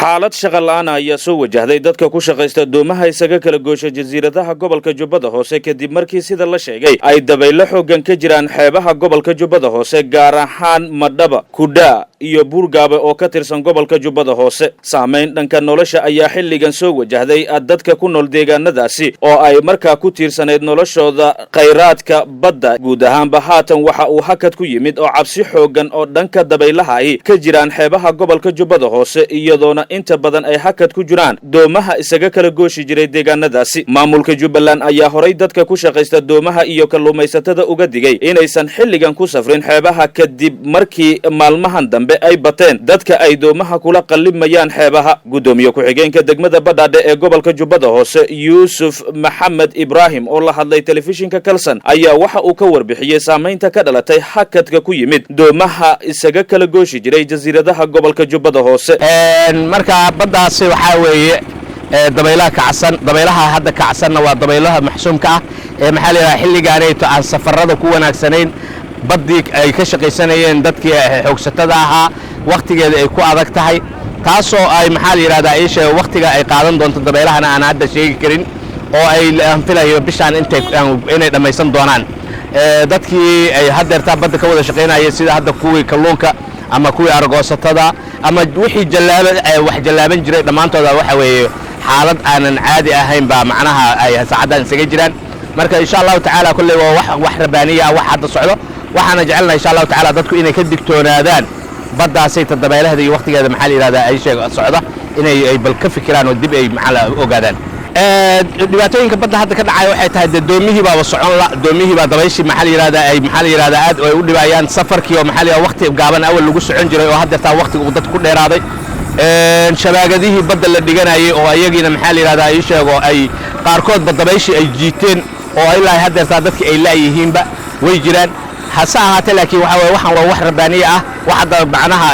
Xaalad shaqa la'aan ayaa soo wajahday dadka ku shaqaysta doomaha isaga kala goosha jasiiradaha gobolka Jubbada Hoose, kadib markii, sida la sheegay, ay dabaylo xooggan ka jiraan xeebaha gobolka Jubbada Hoose, gaar ahaan Madhaba, Kudhaa iyo Buurgaabe oo ka tirsan gobolka Jubbada Hoose. Saamayn dhanka nolosha ayaa xilligan soo wajahday dadka ku nool deegaanadaasi oo ay markaa ku tiirsanayd noloshooda khayraadka badda. Guud ahaanba haatan waxa uu hakad ku yimid oo cabsi xooggan oo dhanka dabaylaha ay ka jiraan xeebaha gobolka Jubbada Hoose, iyadoona inta badan ay hakad ku jiraan doomaha isaga kala gooshi jiray deegaanadaasi. Maamulka Jubbaland ayaa horay dadka ku shaqaysta doomaha iyo kalluumaysatada uga digay inaysan xilligan ku safrin xeebaha, kadib markii maalmahan dambe ay bateen dadka ay doomaha kula qallimayaan xeebaha. Guddoomiye ku-xigeenka degmada Badhaadhe ee gobolka Jubbada Hoose, Yuusuf Maxamed Ibraahim, oo la hadlay telefishinka Kalsan, ayaa waxa uu ka warbixiyey saamaynta ka dhalatay hakadka ku yimid doomaha isaga kala gooshi jiray jasiiradaha gobolka Jubbada Hoose. Marka baddaasi waxaa weeye dabaylaha kacsan. Dabaylaha hadda kacsanna waa dabaylaha maxsuumka ah ee, maxaa la yidhaha, xilligaanayto aan safarada ku wanaagsanayn. Baddii ay ka shaqaysanayeen dadkii xoogsatada ahaa wakhtigeeda ay ku adag tahay, taasoo ay, maxaa la yidhahdaa, ii sheego wakhtiga ay qaadan doonto dabaylahana aan hadda sheegi karin, oo ay aan filayo bishaan intay inay dhammaysan doonaan. Dadkii ay haddeertaa badda ka wada shaqaynayeen, sida hadda kuwii kalluunka ama kuwii argoosatada ama wixii jallaaba wax jallaaban jiray, dhammaantooda waxa weeye xaalad aanan caadi ahayn baa macnaha ay saacaddan isaga jiraan. Marka insha Allahu tacaala kolley waa wax rabaaniya ah wax hadda socdo. Waxaana jecelnahay insha Allahu tacaala dadku inay ka digtoonaadaan baddaasayta dabeelaheeda iyo waqtigeeda, maxaa la yidhahdaa, ay sheeg socda, inay ay bal ka fikiraan oo dib ay, maxaa la, ogaadaan. Dhibaatooyinka badda hadda ka dhacaya waxay tahay dee doomihii baaba socon la, doomihii baa dabayshii, maxaa la yidhahdaa, ay, maxaa la yidhahdaa, aad ay u dhibayaan safarkii, oo, maxaa la yidhahdaa, waqti gaaban awal lagu socon jiray oo haddeertaa waqtiga uu dadku ku dheeraaday. Shabaagadihii badda la dhiganayay oo ayagiina, maxaa la yidhahdaa, ii sheego ay qaarkoodba dabayshii ay jiiteen oo ilaa haddeertaa dadki ay la'yihiinba way jiraan. Hase ahaatee laakiin waxa weye waxaan waa wax rabbaaniya ah, wax hadda macnaha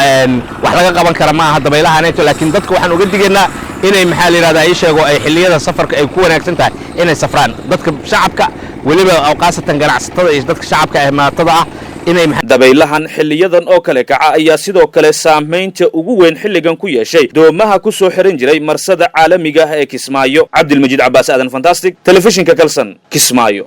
wax laga qaban kara ma aha dabaylahaneeto. Laakiin dadka waxaan uga digaynaa inay, maxaa la yidhahdaa, ii sheego ay xilliyada safarka ay ku wanaagsan tahay inay safraan dadka shacabka, weliba khaasatan ganacsatada iyo dadka shacabka ee maatada ah inay Dabaylahan xilliyadan oo kale kaca ayaa sidoo kale saamaynta ugu weyn xilligan ku yeeshay doomaha ku soo xiran jiray marsada caalamiga ah ee Kismaayo. Cabdilmajiid Cabaas Aadan, Fantastic, telefishinka Kalson, Kismaayo.